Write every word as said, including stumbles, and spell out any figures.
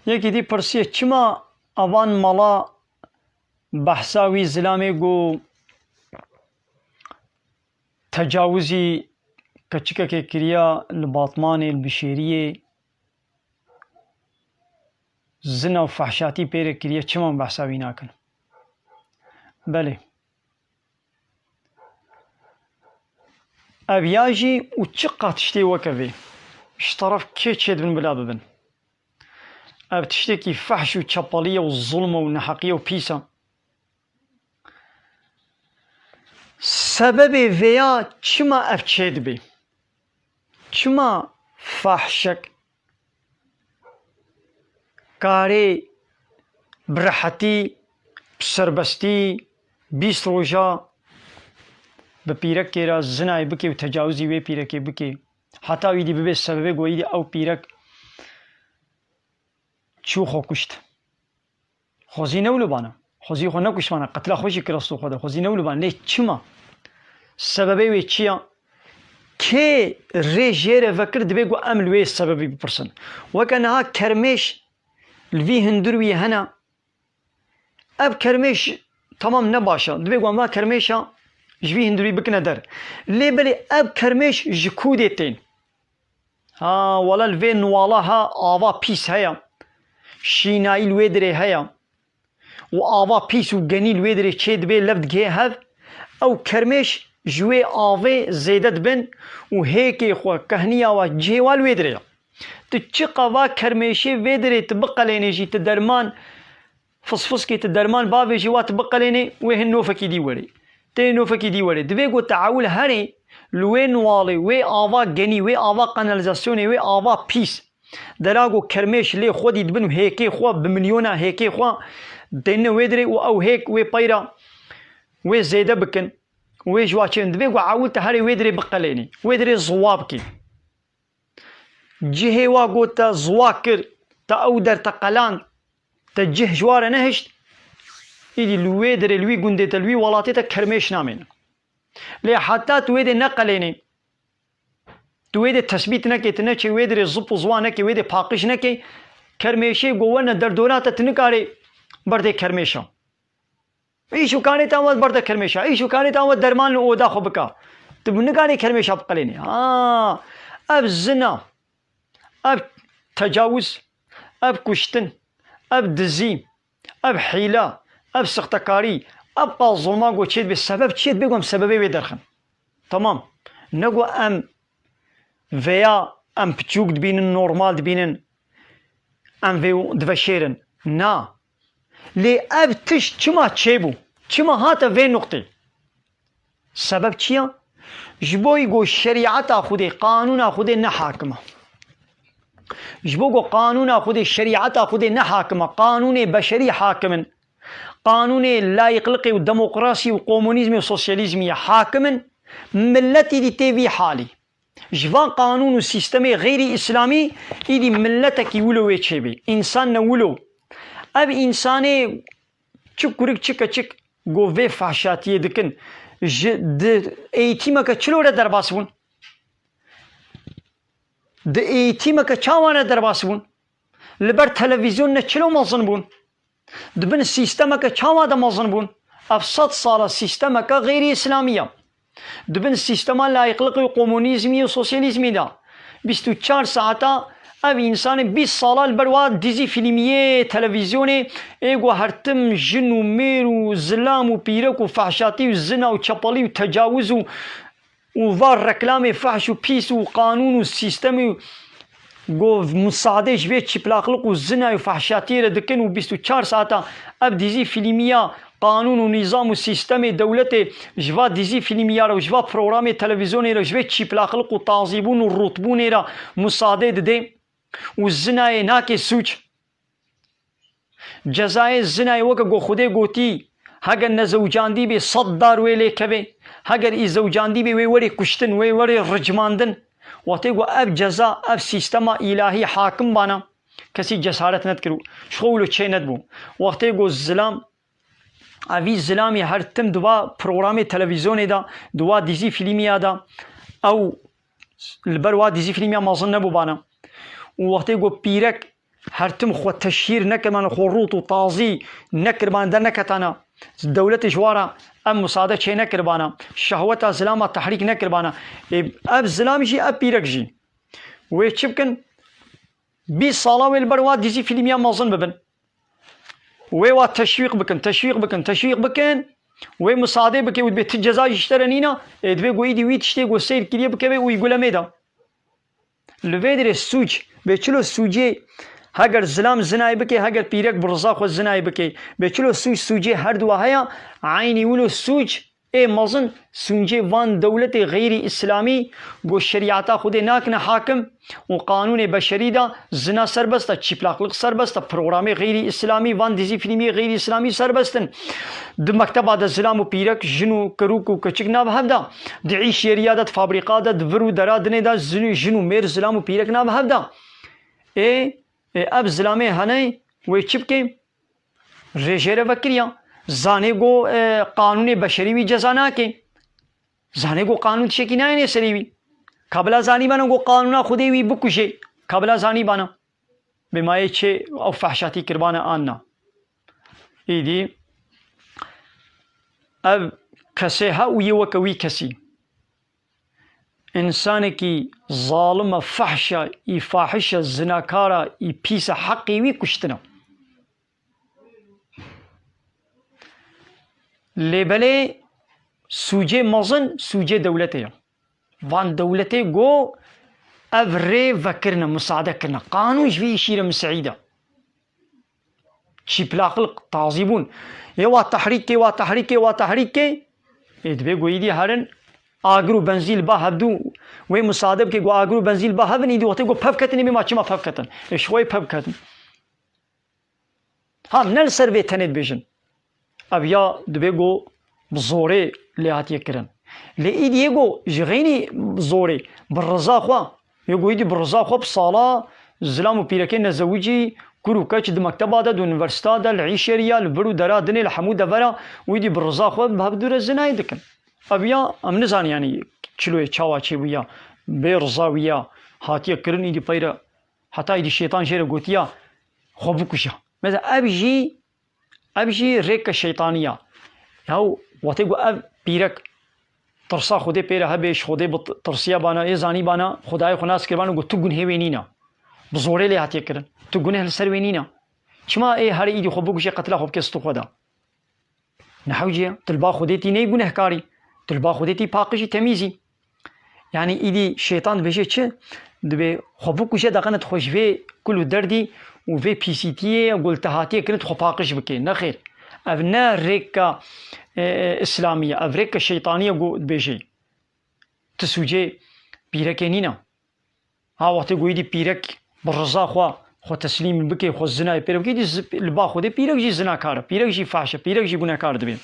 Yekî dî pirsiye, çima avan mala behsa wî zilamê ku tecawizî keçikekê kiriya li Batmanê, li Bişêriyê, zina û fehşatî pê re kiriye, çima behsa wî nakin? Belê. Ev ya jî û çiqa tiştê weke vê, ji teref kê çêdibin bila bibin. Ev tiştekî fehş û çepelî ye û zulm e û neheqî ye û pîs e. Sebebê vêya çima ev çêdibe? Çima fahşek karê bi rehetî, bi serbestî, bîst roja bi pîrekê re zinayê bike û tecawizî wê pîrekê bike? Heta wî dî bibe sebebê ku wî dî ew pîrek çû xwe kuşt. Xwezî newlibana. Xwezî xwe nekuştbana. Qetla xwe jî kir astû xwe de. Xwezî newlibana. Lê çima? Sebebê wê çi ya? Kê rê jê re vekir, divê ku em li wê sebebî bipirsin. Weke niha kermêş li vî hundir wî hene. Ev kermêş, tamam, ne baş e. Divê ku em va kermêşa ji vî hundir wî bikine der. Lê belê ev kermêş ji ku dê tên? Ha, wele li vê niwala ha ava pîs heye. Şînayî li wê dirê heye. Û ava pîs û genî li wê dirê çê dibe, lev digihê hev. Ew kermêş ji wê avê zêde dibin û hêkê xwe, kehniya wa, cihê wa li wê dirê ye. Tu çiqa va kermêşê vê dirê tu biqelênê jî, tu derman, fisfiskê tu derman bavêjî, wa tu biqelênê, wê hin nofekî dî werê. Tê nofekî dî werê. Divê ku tu ewil herê li wê niwalê, wê ava genî, wê ava kanalizasyonê, wê ava pîs. Dera ku kermêş lê xwedî dibin û hêkê xwe, bi milyona hêkê xwe dêne wê dirê û ew hêk wê peyra wê zêde bikin, wê ji wa çêbin. Divê ku ewil tu herê wê dirê biqelênî, wê dirê ziwa bikî. Cihê wa got te ziwa kir, te ew der te qeland, te cih ji wa re nehişt, îdî li wê derê, li wî gundê te, li wî welatê te kermêş namêne. Lê heta tu wê dê neqelênê, tu wê dê tesbît nekê, tu neçê wê derê zip û ziwa nekê, wê dê paqij nekê, kermêşê ku werne derdora te, tu nikarê berdê kermêşa. Îş û karê te we berde kermêşa. Îş û karê te we derman li oda xwe bika. Tu nikarî kermêşa biqelênî. Ha, ev zina, ev tecawuz, ev kuştin, ev dizî, ev hîla, ev sixtekarî, ev qal zulma ku çê dibe, sebeb çê dibe ku em sebebê wê derxin. Tamam. Ne ku em vêya em piçûk dibînin, normal dibînin, em vê diveşêrin. Na. Lê ev tişt çima çêbû? Çima hate vê nuqtê? Sebeb çi ya? Ji bo ku şerîeta Xwedê, qanûna Xwedê ne hakim e. Ji bo ku qanûna Xwedê, şerîeta Xwedê ne hakim e, qanûnê beşerî hakim in. Qanûnê layiqliqê û demokrasî û komunîzmê û sosyalîzmî ye hakim in, miletî dî tê vî halî. Ji van qanûn û sîstemê xeyrî îslamî îdî miletekî wilo wê çêbê. Însan ne wilo. Ev însanê çi kurik çi keçik ku vê fahşatiyê dikin, ji di eğitimeke çilo re derbas bûn? Di eğitimeke çawa re derbas bûn? Li ber televîzyon ne çilo mezin bûn? Di bin sîstemeke çawa de mezin bûn? Ev sed sala sîstemeke xeyrî îslamî ye. Di bin sîstema layiqliqê û komunîzmî û sosyalîzmî de bîst û çar saeta ev însanê bîst sala li ber wa dizî fîlmiyê, televîzyonê, ê ku her tim jin û mêr û zilam û pîrek û fehşatî û zina û çepelî û tecawuz û û va reklamê fehş û pîs û qanûn û sîstemê ku misadê ji vê çîplaqliq û zina û fehşatiyê re dikin û bîst û çar saeta ev dizî fîlmiya qanûn û nîzam û sîstemê dewletê ji va dizî fîlmiya re û ji va programê televîzyonê re ji vê çîplaqliq û tazîbûn û rûtbûnê re misadê dide û zinayê nake sûc. Cezayê zinayê weke ku Xwedê gotî, heger nezewcandî bê sed dar wê lê keve, heger î zewcandî bê wê werê kuştin, wê werê ricmandin. Wextê ku ev ceza, ev sîstema îlahî hakim bana, kesî cesaret nedikir û ji xwe wilo çê nedibû. Wextê ku zilam, evî zilamî her tim di va programê televîzyonê de, di wa dizî fîlmiya de, ew li ber wa dizî fîlmiya mezin nebû bana. Û wextê ku pîrek Her tim xwe teşhîr nekiribana, xwe rût û tazî nekiribana, derneketana. Dewletê ji wan re ev musade çê nekiribana. Şehweta zilama tehrîk nekiribana. Ê, ev zilam jî, ev pîrek jî. Wê çi bikin? Bîst sala wê li ber wa dizî fîlmiya mezin bibin. Wê wa teşwîq bikin, teşwîq bikin, teşwîq bikin. Wê musadê bike û dibê ti ceza jî ji te re nîna. Ê, divê ku îdî wî tiştê ku seyr kiriye bikeve û yî gulemê de. Li vê dirê sûc, bê çilo sûcê heger zilam zinayê bike, heger pîrek bi riza xwe zinayê bike. Bê çilo sûc, sûcê her duwa heye, eynî wilo sûc ê mezin sûcê van dewletê xeyrî îslamî ku şerîeta Xwedê nakine hakim û qanûnê beşerî de zina serbest e, çîplaqlik serbest e, programê xeyrî îslamî, van dizî fîlmiyê xeyrî îslamî serbest in. Di mekteba de zilam û pîrek, jin û kirûk û keçik nav hev de. Di îşyeriya de, di fabrîka de, di vir û dera dinê de zin û, jin û mêr, zilam û pîrek nav hev de. Ê, ê, ev zilamê hene wê çi bike? Rê jê re vekiriya. Zanê ku, e, qanûnê beşerî wî ceza nake. Zanê ku qanûn tiştekî nayêne serê wî. Ka bila zanîbana ku qanûna Xwedê wî bikuje. Ka bila zanîbana. Bê mayê çê ew fehşatî kiribane an na. Îdî ev kesê he û yê weke wî kesî. Însanekî zalim e, fehş e, î fahîş e, zinakar e, î pîs e, heqê wî kuştin e. Lê belê sûcê mezin, sûcê dewletê ye. Van dewletê ku ev rê vekirine, musade kirine. Qanûn ji vî îşî re miseîd e. Çîplaqlik, tazîbûn. Ê wa tehrîk kê, wa tehrîk kê, wa tehrîk kê. Ê, dibê ku îdî herin agir û benzîn li ba hevdû wê musade bike ku agir û benzîn li ba hevin, îdî wextê ku pev ketin, ê bê ma çima pev ketin? Ê, ji xwe yê pev ketin. Ha, ne li ser vê tenê dibêjin. Ev ya dibê ku bi zorê lê hatiye kirin. Lê îdî yê ku ji xeynî zorê, bi riza xwe, yê ku îdî bi riza xwe bi sala zilam û pîrekê nezewicî, kur û keç di mekteba de, di unîversîta de, li îşyeriya, li vir û dera dinê, li hemû devera, û îdî bi riza xwe bi hevdû re zinayê dikin. Ev ya, em nizanin, yanî, çiloyê çawa çêbûya, bê riza wî ya hatiye kirin, îdî peyre heta îdî şeytan jê re gotiya, xwe bikuje. Mesela ev jî, ev jî rêke şeytanî ya. Yaw, wextê ku ev pîrek tirsa Xwedê pê re hebe, ji Xwedê bi tirsiya bana, ê zanî bana, Xwedayê xwe nas kiribana, got, tu gunhê wê nîne. Bi zorê lê hatiye kirin. Tu guneh li ser wê nîne. Çima ê herê îdî xwe bikuje, qetila xwe bike stû xwe de? Nehewciye, tu li ba Xwedê tî neyî gunehkarî. Tu li ba Xwedê tî paqijî, temîzî. Yanî îdî şeytan dibêje çi? Dibê xwe bikuje, daqene tu xwe ji vê kul û derdî û vê pîsîtiyê ku li te hatiye kirin, tu xwe paqij bikê. Nexêr. Ev ne rêka, e, e, îslamî ye. Ev rêka şeytanî ye ku dibêje. Tu sûcê pîrekê nîne. Ha, wextê ku îdî pîrek bi riza xwe, xwe teslîm bike, xwe zinayê pê re bike, îdî zi-, li ba Xwedê pîrek jî zinakar e, pîrek jî fahş e, pîrek jî gunehkar dibe.